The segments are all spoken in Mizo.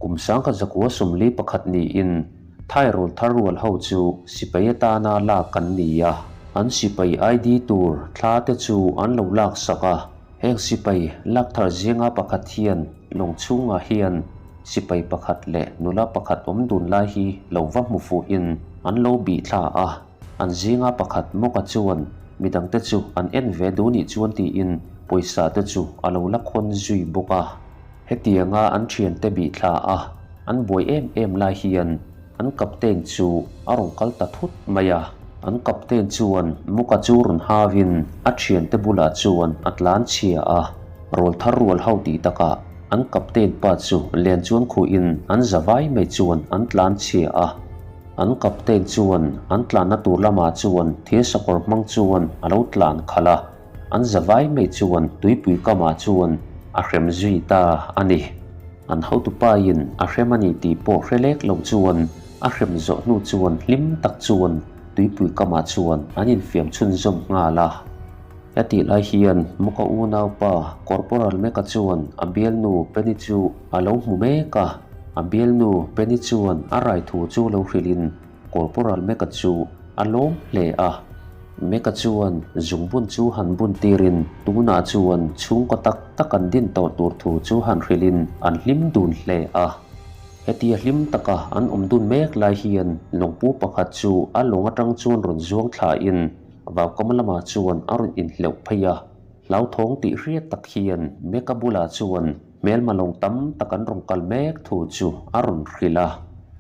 Kum 1941 niin Thai rawlthar rual ho chu sipai atana lak an ni a, an sipai ID tur thla te chu an lo lak sak a. Heng sipai lak thar zinga pakhat hian lawng chhungah hian sipai pakhat leh nula pakhat awm dun lai hi lo va hmu fuhin an lo bih thla a. An zinga pakhat Mawka chuan midangte chu an en ve duh nih chuan tiin pawisa te chu a lo la khawn zui bawk a. Hetianga an thiante bih thla a, an buai em em lai hian an captain chu a rawn kal ta thut mai a. An captain chuan Mawka chu rawn hauin a thiante bulah chuan a tlan chhia a. Rawl thar rual ho tih takah an captain pa chu len chuan khuhin an za vai mai chuan an tlan chhia a. An captain chuan an tlanna tur lamah chuan thil sakawr hmang chuan a lo tlan khalh a, an za vai mai chuan tuipui kamah chuan a hrem zui ta a ni. An hotupain a hrem a ni tih pawh hre lek lo chuan a hrem zawh hnu chuan hlim tak chuan tuipui kamah chuan an infiam chhunzawm nghal a. Hetih lai hian Muka unaupa Corporal Meka chuan a bialnu Penny chu a lo hmu mek a. A bialnu Penny chuan a rai thu chu lo hrilhin Corporal Meka chu a lawm hle a. Meka chuan zungbun chu han bun tirin tunah chuan chhungkaw tak tak an din tawh tur thu chu han hrilhin an hlim dun hle a. Hetia hlim taka an awm dun mek lai hian lawngpu pakhat chu a lawng atang chuan rawn zuang thlain Vaukama lamah chuan a rawn inhleuh phei a, hlauthawng tih hriat tak hian Meka bulah chuan hmelma lawng tam tak an rawn kal mek thu chu a rawn hrilh a.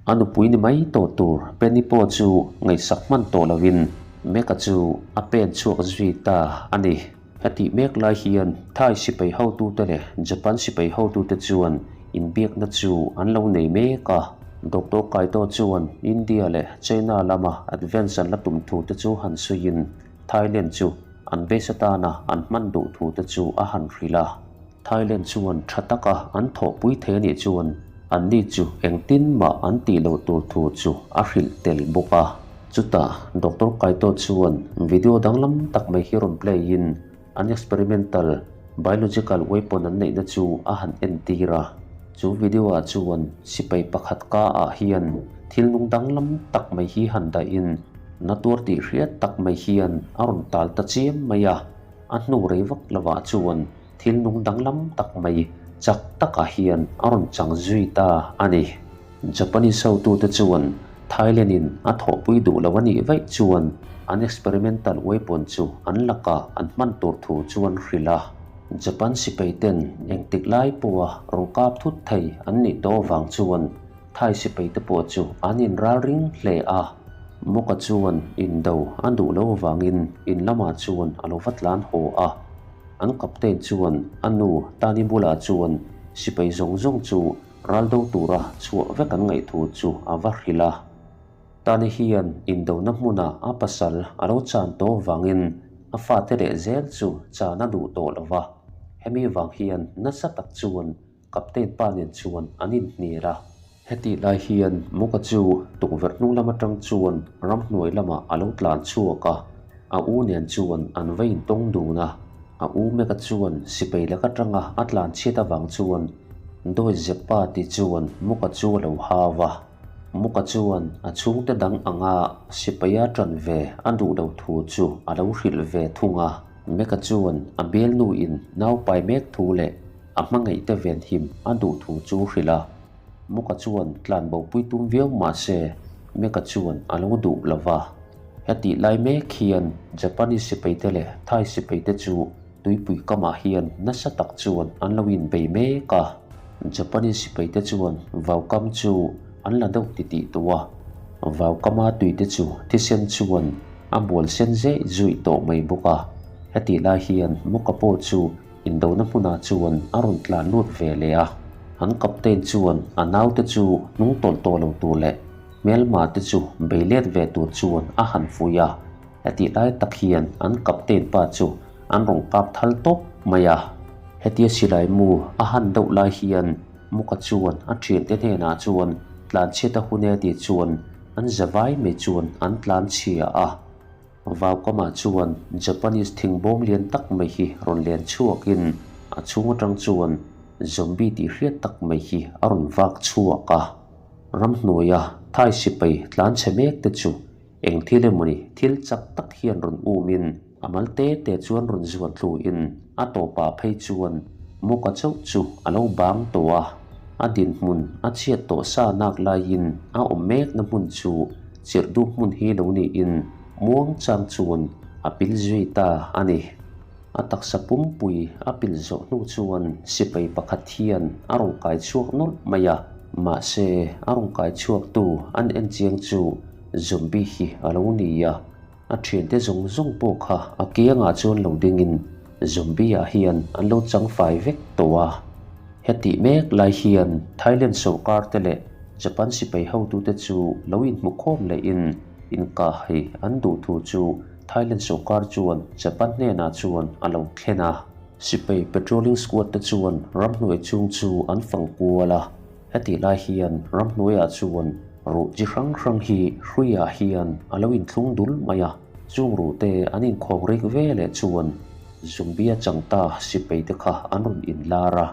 A nupui ni mai tawh tur Penny pawh chu ngaihsak hman tawh lovin Meka chu a pen chhuak zui ta a ni. Hetih mek lai hian Thai sipai hotute leh Japan sipai hotute chuan inbiakna chu an lo nei mek a. Doctor Kaito chuan India leh China lama advance an la tum thu te chu han suiin Thailand chu an base atana an hman duh thu te chu a han hrilh a. Thailand chuan tha taka an thawhpui thei anih chuan anni chu engtin mah an tih loh tur thu chu a hrilh tel bawk a. Chutah Doctor Kaito chuan video danglam tak mai hi rawn play in an experimental biological weapon an neihna chu a han entir a. Chu video ah chuan sipai pakhat ka ah hian thil nung danglam tak mai hi han dah in na tuar tih hriat tak mai hian a rawn tal ta chiam mai a. A hnu rei vak lovah chuan thil nung danglam tak mai chak takah hian a rawn chang zui ta a ni. Japanese hotute chuan Thailand-in a thawhpui duh lo a nih vaih chuan an experimental weapon chu an lakah an hman tur thu chu an hrilh a. Japan sipaiten engtik lai pawha rawn kap thut thei an nih tawh avang chuan Thai sipaite pawh chu an inralring hle a. Moka chuan indo a duh lo avangin in lamah chuan a lo va tlan haw a. An captain chuan a nu Tani bulah chuan sipai zawng zawng chu ral do tura chhuah vek an ngaih thu chu a va hrilh a. Tani hian indona hmunah a pasal a lo chan tawh avangin a fate leh zel chu chan a duh tawh lo va. Hemi vang hian nasa tak chuan Captain pa nen chuan an inhnial a. Hetih lai hian Muka chu tukverh hnung lam atang chuan ramhnuai lamah a lo tlan chhuak a, a u nen chuan an va intawng dun a. A u Meka chuan sipai lak atanga a tlan chhiat avang chuan Dawi Zeppa ti chuan Muka chu a lo hau a. Muka chuan a chhungte dang anga sipaia tan ve a duh lo thu chu a lo hrilh ve thung a. Meka chuan a bialnuin nau pai mek thu leh A hmangaihte venhim a duh thu chu hrilh a, Muka chuan tlan bopui tum viau mah se Meka chuan a lo duh lo va. Hetih lai mek hian Japanese sipaite leh Thai sipaite chu tuipui kamah hian nasa tak chuan an lo inbei mek a. Japanese sipaite chuan vaukam chu an la deuh titih tawh a, vaukama tuite chu thisen chuan a bual sen zeh zuih tawh mai bawk a. Hetih lai hian Muka pawh chu Indona hmunah chuan a rawn tlan lut ve leh a, an captain chuan a naute chu hnung tawlh tawh lo tur leh hmelma te chu bei let ve tur chuan a han fuih a, hetih lai tak hian an captain pa chu an rawn kap thal tawp mai a. Hetia silai mu a han deuh lai hian Muka chuan a thiante hnenah chuan tlanchhiat a hun e tih chuan an za vai mai chuan an tlanchhia a. Vaukama chuan Japanese thingbawm lian tak mai hi rawn len chhuakin a chhung atang chuan Zombie tih hriat tak mai hi a rawn vak chhuak a. Ramhnuaia Thai sipai tlan chhe mek te chu eng thil emawni thil chak tak hian rawn umin a mal te te chuan rawn zuan thluin a tawpah phei chuan Muka chauh chu a lo bang tawh a. A dinhmun a chhiat tawh sa nak laiin a awm mekna hmun chu chirhdup hmun hi lo niin muangchang chuan a pil zui ta a ni. A taksa pumpui a pil zawh hnu chuan sipai pakhat hian a rawn kai chhuak nawlh mai a, mahse a rawn kai chhuaktu an en chiang chu zombie hi a lo ni a, a thiante zawng zawng pawh kha a kiangah chuan lo dingin zombie ah hian an lo chang fai vek tawh a. Hetih mek lai hian Thailand sorkar te leh Japan sipai hotute chu lo inhmukhawm lehin inkahhei an duh thu chu Thailand sorkar chuan Japan hnenah chuan a lo thlen a. Sipai patrolling squad te chuan ramhnuai chhung chu an fang kual a, hetih lai hian ramhnuaiah chuan ruh chi hrang hrang hi hruiah hian a lo inthlung dul mai a, chung ruh te an inkhawk rik ve leh chuan Zumbia changta sipai te kha an rawn inlar a,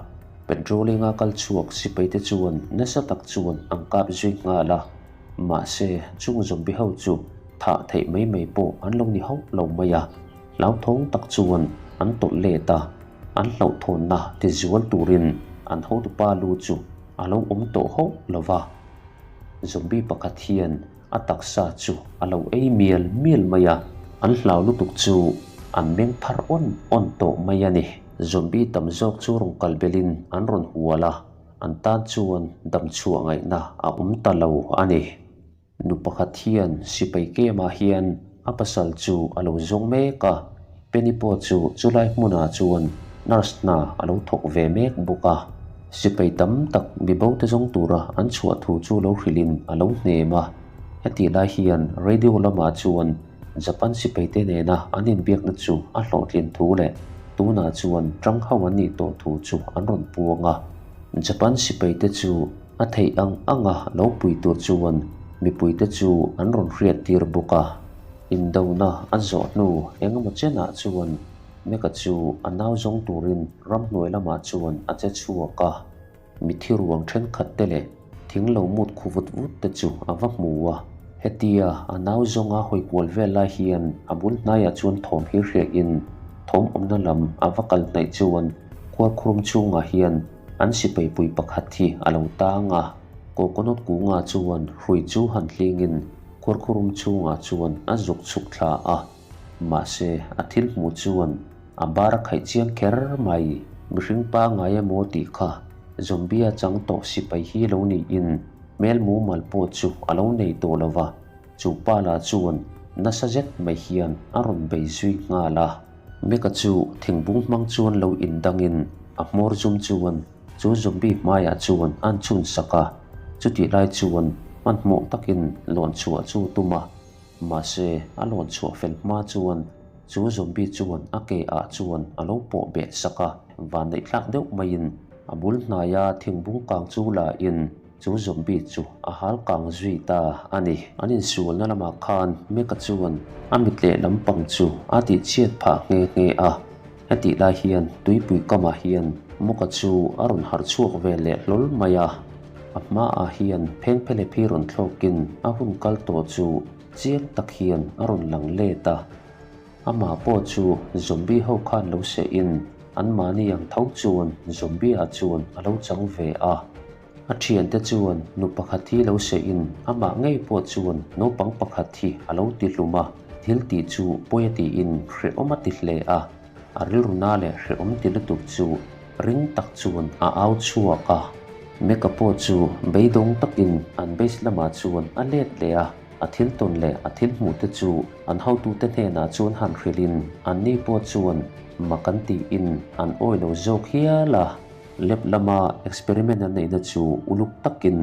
patrolling a kal chhuak sipai te chuan nasa tak chuan an kap zui nghal a. Mahse, chung zombie ho chu thah theih mai mai pawh an lo ni hauh lo mai a, hlauthawng tak chuan an tawlh let a, an hlauhthawnna ti zual turin an hotupa lu chu a lo awm tawh hauh lo va. Zombie pakhat hian a taksa chu a lo ei mial mial mai a, an hlau lutuk chu an meng phar awn awn tawh mai a ni. Zombie tam zawk chu rawn kal belin an rawn hual a. An tan chuan damchhuah ngaihna a awm ta lo a ni. Nu pakhat hian sipai kemah hian a pasal chu a lo zawng mek a, Penny pawh chu chulai hmunah chuan nurse hna a lo thawk ve mek bawk a. Sipai tam tak mibo te zawng tura an chhuah thu chu lo hrilhin a lo hnem a. Hetih lai hian radio lamah chuan Japan sipaite nena an inbiakna chu a hlawhtlin thu leh tunah chuan tang ho an nih tawh thu chu an rawn puang a. Japan sipaite chu a theih ang anga lo pui tur chuan mipuite chu an rawn hriattir bawk a. Indona a zawh hnu engemaw chenah chuan Meka chu a nau zawng turin ramhnuai lamah chuan a che chhuak a. Mithi ruang thenkhat te leh thing lo mut khu vut vut te chu a va hmu a. Hetia a nau zawnga hawi kual vel lai hian a bul hnaiah chuan thawm hi hriain thawm awmna lam a va kal hnaih chuan khuarkhurum chhungah hian an sipai pui pakhat hi a lo tang a. Coconut kungah chuan hrui chu han hlingin khuarkhurum chhungah chuan a zuk chhuk thla a. Mahse a thil hmuh chuan A bar a khaih chiang kher mai. Mihring pangai emaw tih kha zombie a chang tawh sipai hi lo niin hmel mumal pawh chu a lo nei tawh lo va, chu pa lah chuan nasa zet mai hian a rawn bei zui nghal a. Meka chu thingbung hmang chuan lo indangin a hmawr zum chuan chu zombie hmaiah chuan an chhun sak a, chutih lai chuan hmanhmawh takin lawn chhuah chu tum a. Mahse, a lawn chhuah fel hma chuan chu zombie chuan a ke ah chuan a lo pawh beh sak a, vanneih thlak deuh maiin a bul hnaia thingbung kang chu la in chu zombie chu a hal kang zui ta a ni. An insualna lamah khan Meka chuan a mit leh lampang chu a tih chhiat phah nghe nghe a, hetih lai hian tuipui kamah hian Moka chu a rawn harh chhuak ve leh hlawl mai a. A hmaah hian phengphelep hi rawn thlawkin a hun kal tawh chu chiang tak hian a rawn lang let a. Amah pawh chu zombie ho khan lo sehin anmahni ang tho chuan zombie ah chuan a lo chang ve a. A thiante chuan nu pakhat hi lo sehin amah ngei pawh chuan naupang pakhat hi a lo ti hlum a, thil tih chu pawi a tiin hrehawm a ti hle a. A rilru na leh hrehawm ti lutuk chu ring tak chuan a au chhuak a. Meka pawh chu beidawng takin an base lamah chuan a let leh a, a thil tawn leh a thil hmuh te chu an hotute hnenah chuan han hrilhin anni pawh chuan mak an tiin an awi lo zawk hial a. Lab lama experiment an neihna chu uluk takin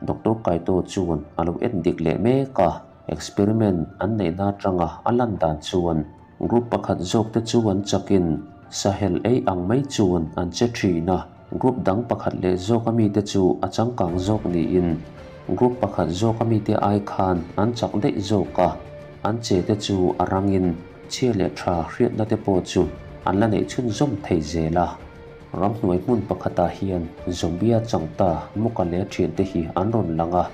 Doctor Kaito chuan a lo en dik leh mek a, experiment an neihna atanga a lan dan chuan Group pakhat zawkte chu an chakin sahel ei ang mai chuan an che thin a, group dang pakhat leh zawk a mite chu a changkang zawk niin group pakhat zawk a mite ai khan an chak daih zawk a, an che te chu a rangin chhia leh tha hriatna te pawh chu an la neih chhunzawm thei zel a. Ramhnuai hmun pakhatah hian Zombie-a changta Muka leh a thiante hi an rawn lang a.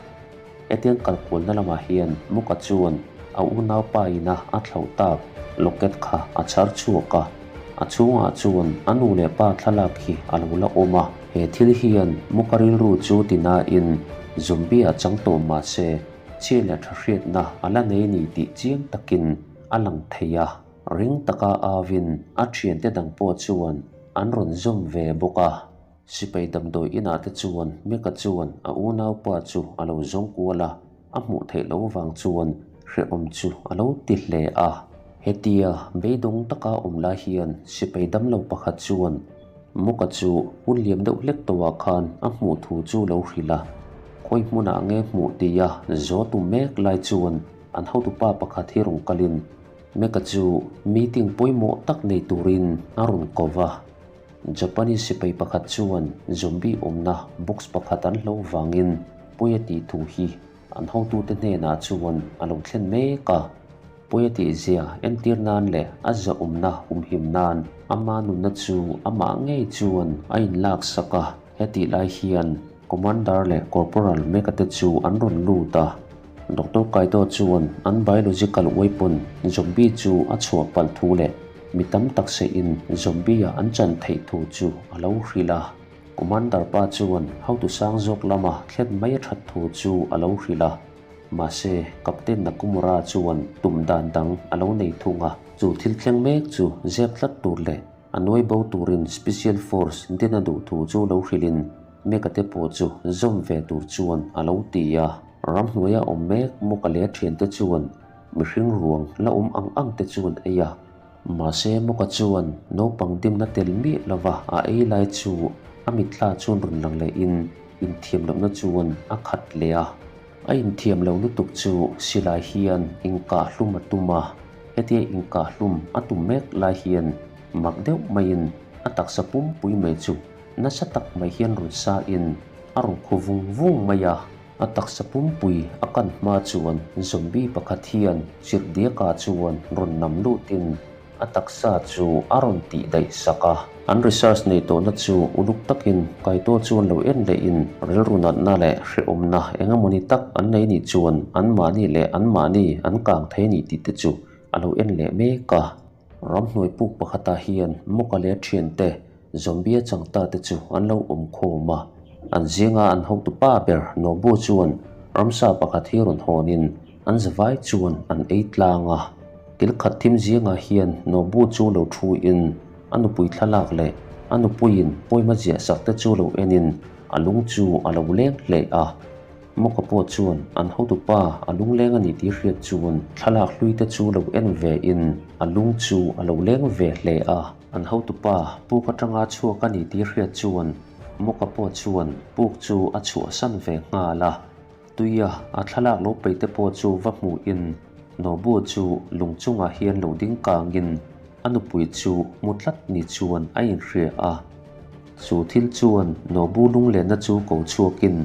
Hetiang kalkualna lamah hian Muka chuan a unaupa ina a thlauh tak locket kha a chhar chhuak a. A chhungah chuan a nu leh pa thlalak hi a lo la awm a. He thil hian Muka rilru chu tinain Zombie-a chang tawh mah se chhia leh tha hriatna a la nei ni tih chiang takin a lang thei a. Ring taka avin a thiante dang pawh chuan an rawn zawm ve bawk a. Sipai damdawi inah te chuan Mika chuan a unaupa chu a lo zawng kual a, a hmuh theih loh vang chuan hrehawm chu a lo ti hle a. Hetia beidawng taka awm lai hian sipai damlo pakhat chuan Muka chu hun liam deuh hlek tawhah khan a hmuh thu chu lo hrilh a. Khawi hmunah nge hmuh tia zaw tum mek lai chuan an hotupa pakhat hi rawn kalin Meka chu meeting pawimawh tak nei turin a rawn ko va. Japanese sipai pakhat chuan zombie awmna box pakhat an hlo vangin pawi a tih thu hi an hotute hnenah chuan a lo thlen mek a. Pawi a tih zia entir nan leh a zahawmna humhim nan ama nunna chu amah ngei chuan a inlak sak a. Hetih lai hian Commander leh Corporal Meka te chu an rawn lut a. Doctor Kaido chuan an biological weapon zombie chu a chhuah palh thu leh mi tam tak seihin zombie-a an chan theih thu chu a lo hrilh a. Commander pa chuan hotu sang zawk lama thlen mai a that thu chu a lo hrilh a. Mahse, Captain Nakumura chuan tum dan dang a lo nei thung a. Chu thil thleng mek chu zep tlat tur leh A nuai bo turin Special Force din a duh thu chu lo hrilhin Meka te pawh chu zawm ve tur chuan a lo ti a. Ramhnuaia awm mek Muka leh a thiante chuan mihring ruang la awm ang ang te chuan ei a. Mahse Muka chuan naupang dimna tel miah lova a ei lai chu a mitthla chuan rawn lang lehin inthiam lohna chuan a khat leh a. A inthiam lo lutuk chu silai hian inkah hlum a tum a, hetia inkah hlum a tum mek lai hian mak deuh maiin a taksa pumpui mai chu nasa tak mai hian rawn sain a rawn khu vung vung mai a. A taksa pumpui a kan hma chuan zombie pakhat hian chirhdiaka chuan rawn nam lutin A taksa chu a rawn tih daih sak a. An research nei tawhna chu uluk takin Kaito chuan lo en lehin rilru natna leh hrehawmna eng emawni tak an nei nih chuan anmahni leh anmahni an kang thei nih tih te chu a lo en leh mek a. Ramhnuai puk pakhatah hian Muka leh a thiante Zombie a changta te chu an lo awm khawm a. An zinga an hotu pa ber Nobu chuan ramsa pakhat hi rawn hawnin An zavai chuan an ei tlang a, kil khat thim zingah hian Nobu chu lo thu in a nupui thlalak leh a nupuiin pawima ziah sak te chu lo en in a lung chu a lo leng hle a. Moka pawh chuan an hotupa a lungleng a ni tih hriat chuan thlalak hlui te chu lo en ve in a lung chu a lo leng ve hle a. An hotupa puk atanga chhuak a ni tih hriat chuan Moka pawh chuan puk chu a chhuahsan ve nghal a. Tuia a thlalak lo peih te pawh chu va hmuhin Nobu chu lung chungah hian lo ding kangin a nupui chu hmu tlat ni chuan a inhria a. Chu thil chuan Nobu lunglenna chu ko chhuakin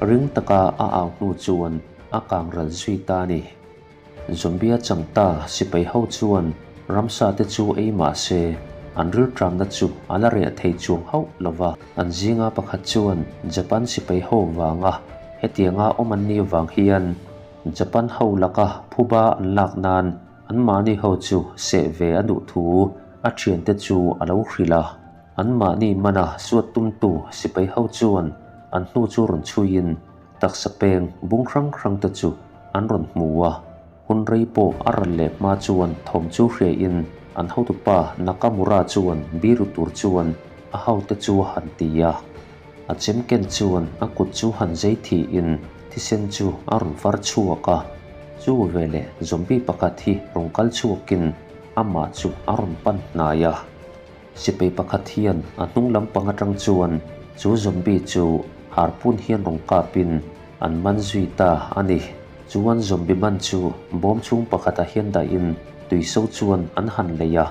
ring taka a au hnu chuan a kang ral zui ta a ni. Zombie-a changta sipai ho chuan ramsa te chu ei mah se, an rilṭamna chu a la reh thei chuang hauh lo va. An zinga pakhat chuan Japan sipai ho vanga hetianga awm an nih vang hian Japan ho laka phuba an lak nan anmahni ho chu seh ve a duh thu a ṭhiante chu a lo hrilh a. Anmahni mana suat tumtu sipai ho chuan an hnu chu rawn chhuiin Taksa peng bung hrang hrang te chu an rawn hmu a, hun rei pawh a ral leh hma chuan thawm chu hria in an hotupa Nakamura chuan biru tur chuan a hote chu a han ti a. A chem ken chuan a kut chu han zei thi in thisen chu a rawn far chhuak a, chu veleh zombie pakhat hi rawn kal chhuak in amah chu a rawn pan hnai a. Sipai pakhat hian a hnung lampang atang chuan chu zombie chu harpoon hian rawn kapin an man zui ta a ni. Chuan zombie man chu bawm chhung pakhatah hian dahin tui so chuan an han lei a,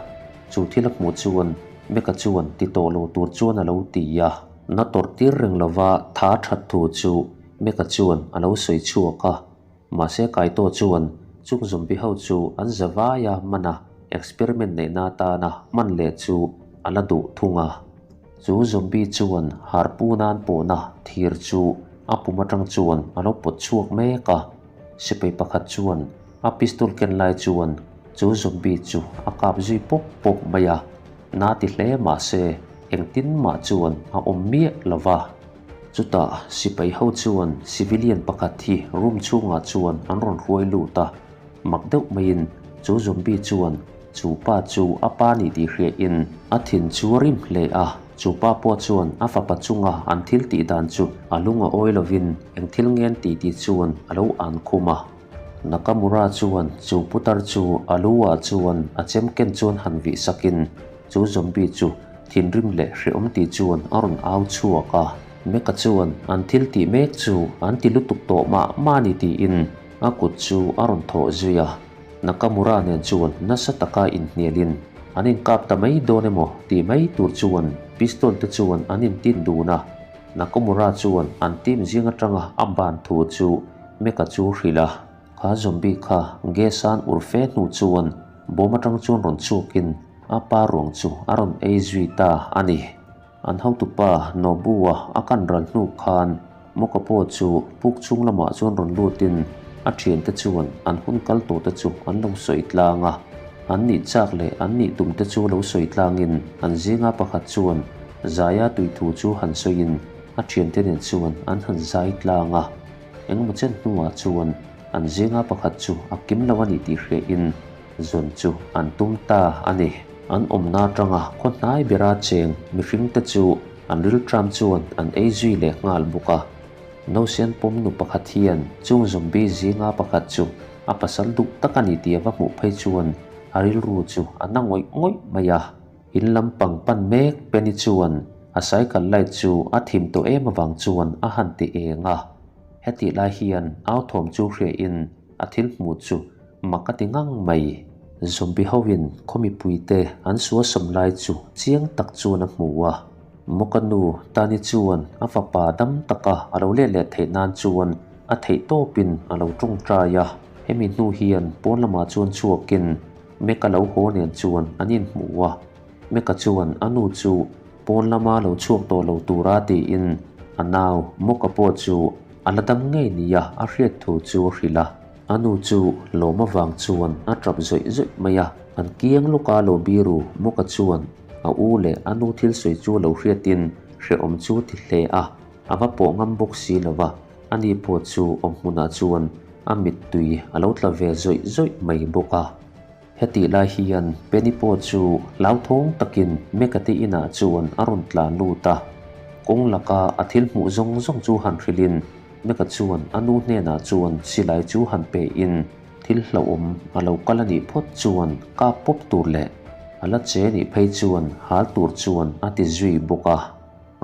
chu thil a hmuh chuan Meka chuan ti tawh lo tur chuan a lo ti a. Na tawrh tir reng lova tha that thu chu Meka chuan a lo sawi chhuak a. Mahse Kaito chuan chung zombie ho chu an za vaia hman a, experiment neihna atana hman leh chu a la duh thung a. Chu zombie chuan harpoon an pawhna thir chu a pum atang chuan a lo pawt chhuak mek a. Sipai pakhat chuan a pistol ken lai chuan chu zombie chu a kap zui pawp pawp mai a, na ti hle mah se engtin mah chuan a awm miah lo va. Chutah sipai ho chuan civilian pakhat hi room chhungah chuan an rawn hruai lut a, mak deuh maiin chu zombie chuan chu pa chu a pa ni tih hriain a thin chu a rim hle a, chu pa pawh chuan a fapa chunga an thil tih dan chu a lung a awi lovin eng thil ngen ti tih chuan a lo an khum a. Nakamura chuan chu putar chu a lu ah chuan a chem ken chuan han vih sakin chu zombie chu thinrim leh hrehawm tih chuan a rawn au chhuak a. Meka chuan an thil tih mek chu an ti lutuk tawh mah mah ni tiin a kut chu a rawn thawh zui a. Nakamura nen chuan nasa taka inhnialin an inkap ta mai dawn emaw tih mai tur chuan pistol te chuan an intin dun a. Nakamura chuan an team zing atanga a ban thu chu Meka chu hrilh a, kha zombie kha gas an ur fe hnu chuan bawm atang chuan rawn chhuakin a pa ruang chu a rawn ei zui ta a ni. An hotupa Nobu-a a kan ral hnu khan Moka pawh chu puk chhung lamah chuan rawn lutin a thiante chuan an hun kal tawh te chu an lo sawi tlang a. An nih chak leh an nih tum te chu lo sawi tlangin an zinga pakhat chuan zaia tui thu chu han sawiin a thiante nen chuan an han zai tlang a. Engemaw chen hnuah chuan an zinga pakhat chu a kim lo a ni tih hriain zawn chu an tum ta a ni. An awmna atanga khaw hnai bera cheng mihringte chu an rilṭam chuan an ei zui leh nghal bawk a. Nausen pawm nu pakhat hian chung zombie zinga pakhat chu a pasal duh tak a ni tih a va hmuh phei chuan a rilru chu a na ngawih ngawih mai a. In lampang pan mek Penny chuan a cycle light chu a thim tawh em avang chuan a han ti eng a. Hetih lai hian au thawm chu hriain a thil hmuh chu mak a ti ngang mai. Zombie hoin khaw mipuite an suasam lai chu chiang tak chuan a hmu a. Mawka nu Tani chuan a fapa dam taka a lo let leh theih nan chuan a theih tawpin a lo tawngtai a. Hemi hnu hian pawn lamah chuan chhuakin Meka lo haw nen chuan an inhmu a. Meka chuan a nu chu pawn lama lo chhuak tawh lo tura tiin a nau Mawka pawh chu a la dam ngei nia a hriat thu chu a hrilh a. A nu chu lawm avang chuan a tap zawih zawih mai a, an kiang lawka lo biru Mawka chuan a u leh a nu thil sawi chu lo hriatin hrehawm chu ti hle a, a va pawh ngam bawk si lo va, ani pawh chu awm hmunah chuan a mittui a lo tla ve zawih zawih mai bawk a. Hetih lai hian Penny pawh chu hlauthawng takin Meka te inah chuan a rawn tlan lut a, kawng laka a thil hmuh zawng zawng chu han hrilhin Meka chuan a nu hnenah chuan silai chu han pehin thil hlauhawm a lo kal a nih phawt chuan kap pawp tur leh a la che nih phei chuan hal tur chuan a ti zui bawk a.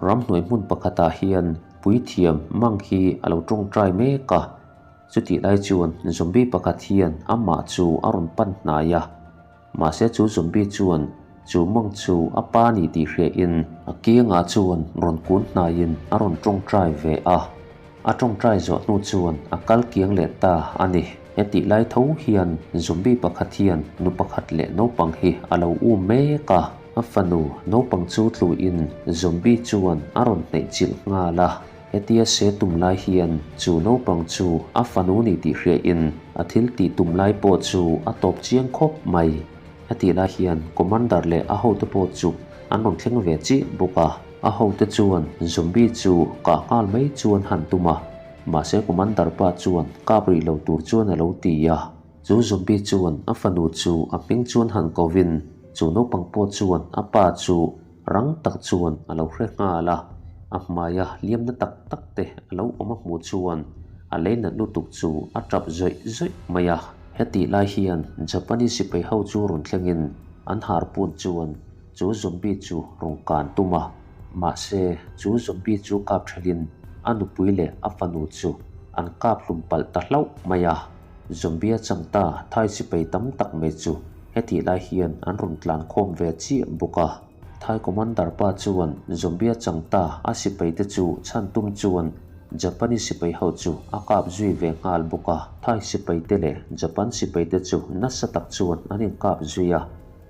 Ramhnuai hmun pakhatah hian puithiam mang hi a lo tawngtai mek a, chutih lai chuan zombie pakhat hian amah chu a rawn pan hnai a. Mahse chu zombie chuan chu mang chu a pa ni tih hriain a kiangah chuan rawn kun hnaiin a rawn tawngtai ve a. A tawngtai zawh hnu chuan a kal kiang leh ta a ni. Hetih lai tho hian zombie pakhat hian nu pakhat leh naupang hi a lo um mek a. A fanu naupang chu tluin zombie chuan a rawn hnaih chilh nghal a. Hetia se tum lai hian chu naupang chu a fanu ni tih hriain a thil tih tum lai pawh chu a tawp chiang khawp mai. Hetih lai hian Commander leh a hote pawh chu an rawn thleng ve chiah bawk a. A hote chuan zombie chu kah nghal mai chuan han tum a, mahse Commander pa chuan kap rih lo tur chuan a lo ti a. Chu zombie chuan a fanu chu a hming chuan han kovin chu naupang pawh chuan a pa chu rang tak chuan a lo hre nghal a, a hmaia hliamna tak tak te a lo awm a hmuh chuan a lei nat lutuk chu a tap zawih zawih mai a. Hetih lai hian Japanese sipai ho chu rawn thlengin an harpun chuan chu zombie chu rawn kan tum a, mahse chu zombie chu kap thelin a nupui leh a fanu chu an kap hlum palh ta hlauh mai a. Zombie a chang ta Thai sipai tam tak mai chu hetih lai hian an rawn tlan khawm ve chiah bawk a. Thai commander pa chuan zombie a chang ta a sipai te chu chhan tum chuan Japanese sipai ho chu a kap zui ve nghal bawk a. Thai sipai te leh Japan sipai te chu nasa tak chuan an inkap zui a.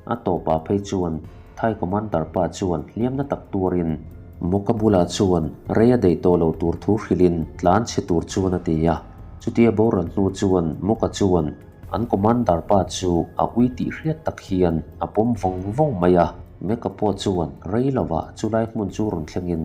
A tawpah phei chuan Thai commander pa chuan hliam na tak tuarin Muka bulah chuan rei a daih tawh lo tur thu hrilhin tlan chhe tur chuan a ti a. Chutia boral hnu chuan Muka chuan an commander pa chu a ui tih hriat tak hian a pawm vawng vawng mai a. Meka pawh chuan rei lovah chulai hmun chu rawn thlengin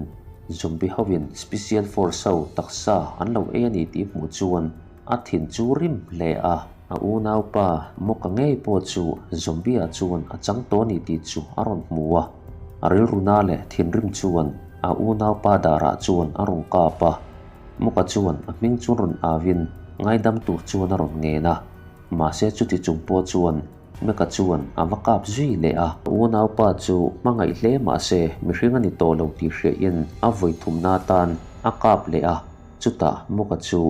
Zombie hovin Special Force ho taksa an lo ei a ni tih hmuh chuan a thin chu rim hle a. A unaupa Moka ngei pawh chu Zombie-ah chuan a chang tawh a ni tih chu a rawn hmu a. A rilruna leh thinrim chuan a unaupa darah chuan a rawn kap a. Moka chuan a hming chu rawn avin ngaidam tur chuan a rawn ngen a. Mahse chuti chung pawh chuan Meka chuan a va kap zui leh a. A unaupa chu hmangaih hle mahse mihring a ni tawh lo tih hriahin a vawi thumna atan a kap leh a. Chutah Moka chu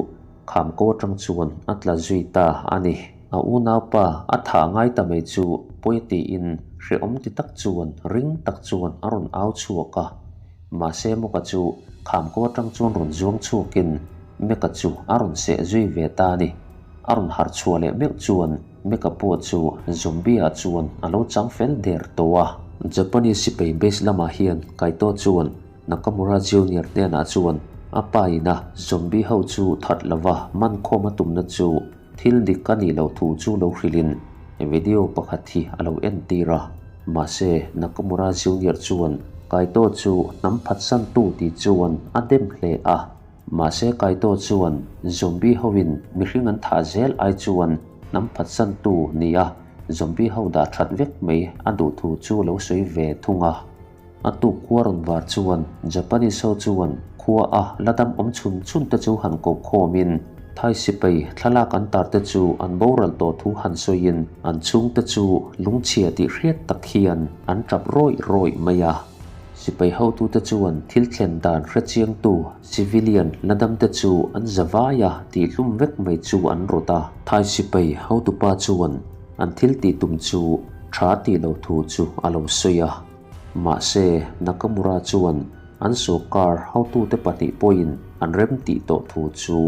Kham ko atang chuan a tla zui ta a ni. A unaupa a thah ngai ta mai chu pawi a tiin hrehawm ti tak chuan ring tak chuan a rawn au chhuak a. Mahse Mawka chu kham ko atang chuan rawn zuang chhuakin Meka chu a rawn seh zui ve ta a ni. A rawn harh chhuah leh meuh chuan Meka pawh chu zombie-ah chuan a lo chang fel der tawh a. Japanese sipai base lamah hian Kaito chuan Nakamura Junior hnenah chuan a pa ina zombie ho chu that lova man khawm a tumna chu thil dik a nih loh thu chu lo hrilhin video pakhat hi a lo entir a. Mahse, Nakamura Junior chuan Kaito chu hnam phatsantu tih chuan a dem hle a. Mahse, Kaito chuan zombie hoin mihring an thah zel ai chuan hnam phatsantu nia zombie ho dah that vek mai a duh thu chu lo sawi ve thung a. A tuk khua rawn var chuan Japanese ho chuan khua a la dam awm chhun chhun te chu han koh khawmin Thai sipai thlalak an tar te chu an boral tawh thu han sawiin an chhungte chu lungchhia tih hriat tak hian an tap rawih rawih mai a. Sipai hotute chuan thil thlen dan hrechiangtu civilian la dam te chu an za vai a tih hlum vek mai chu an rawt a. Thai sipai hotupa chuan an thil tih tum chu tha tih lo thu chu a lo sawi a. Mahse, Nakamura chuan an sawrkar hotute pahnih pawhin an remtih tawh thu chu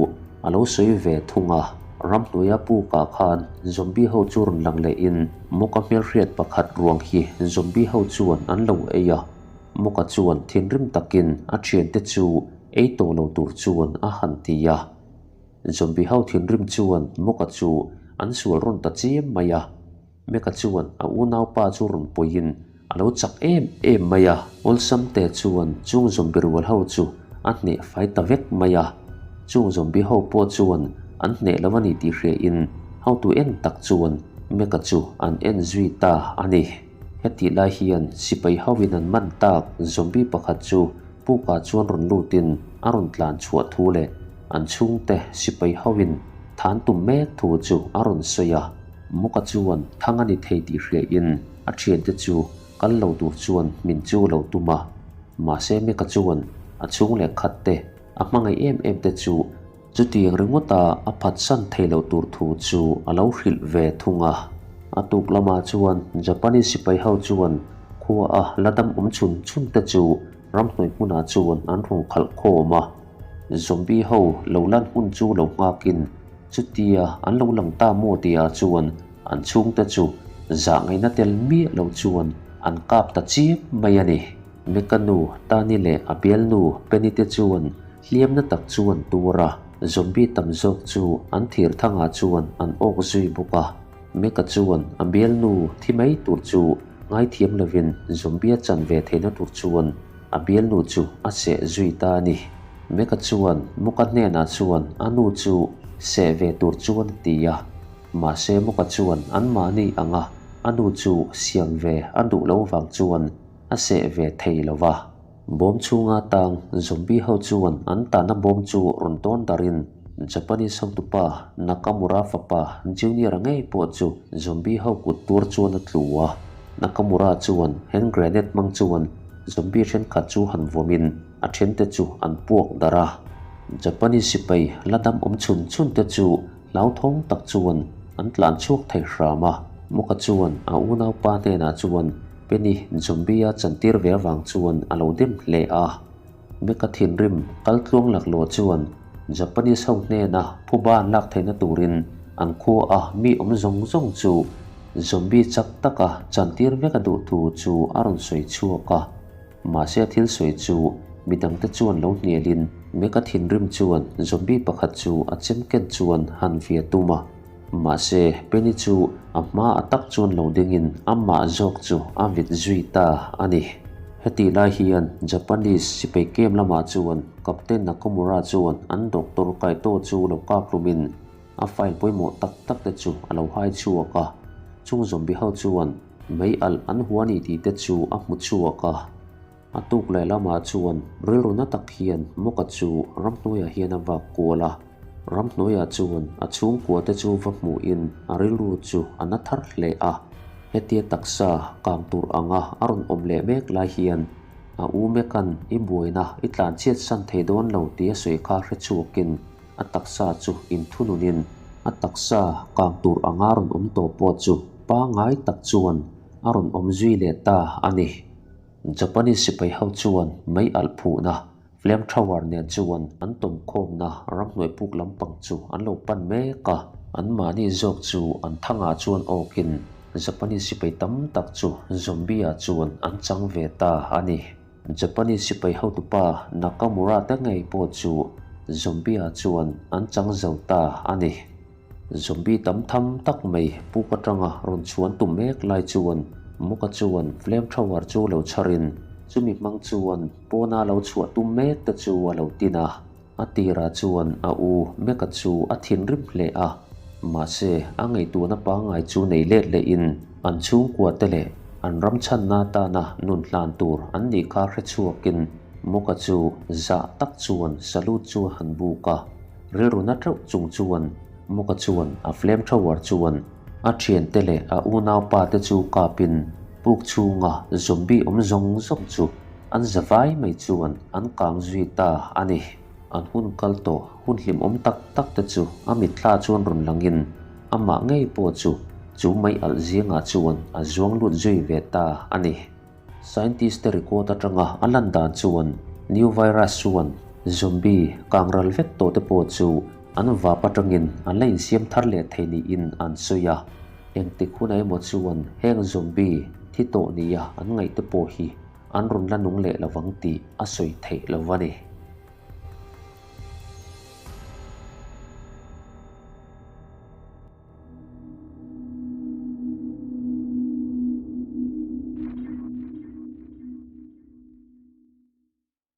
a lo sawi ve thung a. Ramhnuaia pukah khan zombie ho chu rawn lang lehin Moka hmelhriat pakhat ruang hi zombie ho chuan an lo ei a. Moka chuan thinrim takin a thiante chu ei tawh lo tur chuan a han ti a. Zombie ho thinrim chuan Moka chu an sual rawn ta chiam mai a. Meka chuan a unaupa chu rawn puiin a lo chak em em mai a. Awlsam te chuan chung zombie rual ho chu a hneh fai ta vek mai a. Chung zombie ho pawh chuan an hneh lo a ni tih hriain hotu en tak chuan Meka chu an en zui ta a ni. Hetih lai hian sipai hoin an man tak zombie pakhat chu pukah chuan rawn lutin a rawn tlan chhuah thu leh an chhungte sipai hoin than tum mek thu chu a rawn sawi a. Muka chuan thang a ni thei tih hriain a thiante chu kal lo tur chuan min chu lo tum a. Mahse Mika chuan a chhung leh khat te, a hmangaih em em te chu chutiang ringawta a phatsan thei lo tur thu chu a lo hrilh ve thung a. A tuk lamah chuan Japanese sipai ho chuan khua a la dam awm chhun chhun te chu ramhnuai hmunah chuan an rawn khalh khawm a. Zombie ho lo lan hun chu lo nghakin Chutia an lo lang ta maw tia chuan an chhungte chu zah ngaihna tel miah lo chuan an kap ta chiam mai a ni. Meka nu Tani leh a bialnu Penny te chuan hliamna tak chu an tur a, zombie tam zawk chu an thir thangah chuan an awk zui bawk a. Meka chuan a bialnu thi mai tur chu ngaithiam lovin zombie a chan ve theihna tur chuan a bialnu chu a seh zui ta a ni. Meka chuan Muka hnenah chuan a nu chu seh ve tur chuan a ti a, mahse Muka chuan anmahni anga a nu chu siam ve a duh lo vang chuan a seh ve thei lo va. Bawm chhunga tang zombie ho chuan an tahna bawm chu rawn tawn darin Japanese hotupa Nakamura fapa Junior-a ngei pawh chu zombie ho kut tur chuan a tlu a. Nakamura chuan hand grenade hmang chuan zombie thenkhat chu han vawmin a thente chu an puak darh a. Japanese sipai la dam awm chhun chhun te chu hlauthawng tak chuan an tlan chhuak thei hram a. Muka chuan a unaupa hnenah chuan Penny zombie a chantir ve avang chuan a lo dem hle a. Meka thinrim kal tluang laklawh chuan Japanese ho hnena phuba an lak theihna turin an khua a mi awm zawng zawng chu. Zombie chak taka chantir vek a duh thu chu a rawn sawi chhuak a. Mahse a thil sawi chu midangte chuan lo hnialin Meka thinrim chuan zombie pakhat chu a chem ken chuan han via tum a. Mahse Penny chu a hma a tak chuan lo dingin amah zawk chu a vit zui ta a ni. Hetih lai hian Japanese sipai camp lamah chuan Captain Nakamura chuan an doctor Kaito chu lo kap hlumin a file pawimawh tak tak te chu a lo hai chhuak a. Chung zombie ho chuan mei alh an hua ni tih te chu a hmu chhuak a. A tuk leh lamah chuan rilru na tak hian Mawka chu ramhnuaiah hian a vak kual a. Ramhnuaiah chuan a chhungkua te chu va hmuhin a rilru chu a na thar hle a. Hetia taksa kang tur anga a rawn awm leh mek lai hian a u Mekan i buaina i tlanchhiat san thei dawn lo tih a sawi kha hre chhuakin a taksa chu inthununin a taksa kang tur anga rawn awm tawh pawh chu pangngai tak chuan a rawn awm zui leh ta a ni. Japanese sipai ho chuan mei alh phuhna flame thrower nen chuan an tawmkhawmna ramhnuai puk lampang chu an lo pan mek a, anmahni zawk chu an thangah chuan awkin Japanese sipai tam tak chu zombie ah chuan an chang ve ta a ni. Japanese sipai hotupa Nakamura te ngei pawh chu zombie ah chuan an chang zo ta a ni. Zombie tam tham tak mai puk atanga rawn chhuan tum mek lai chuan Muka chuan flame thrower chu lo chharin chumi hmang chuan pawna lo chhuah tum mek te chu a lo tin a. A tirah chuan a u Meka chu a thinrim hle a, mahse a ngaihtuahna pangngai chu nei let lehin an chhungkua te leh an ram chhanna atana nun hlan tur an nih kha hre chhuakin Muka chu zah tak chuan salute chu a han buk a. Rilru na teuh chung chuan Muka chuan a flame thrower chuan a thiante leh a unaupa te chu kapin puk chhunga zombie awm zawng zawng chu an za vai mai chuan an kang zui ta a ni. An hun kal tawh hun hlimawm tak tak te chu a mitthla chuan rawn langin amah ngei pawh chu chu mei alh zingah chuan a zuang lut zui ve ta a ni. Scientist te record atanga a lan dan chuan new virus chuan zombie kang ral vek tawh te pawh chu an vap atangin an la insiam thar leh thei niin an sawi a. Engtik hunah emaw chuan heng zombie thi tawh nia an ngaih te pawh hi an rawn la nung leh lovang tih a sawi theih lo a ni.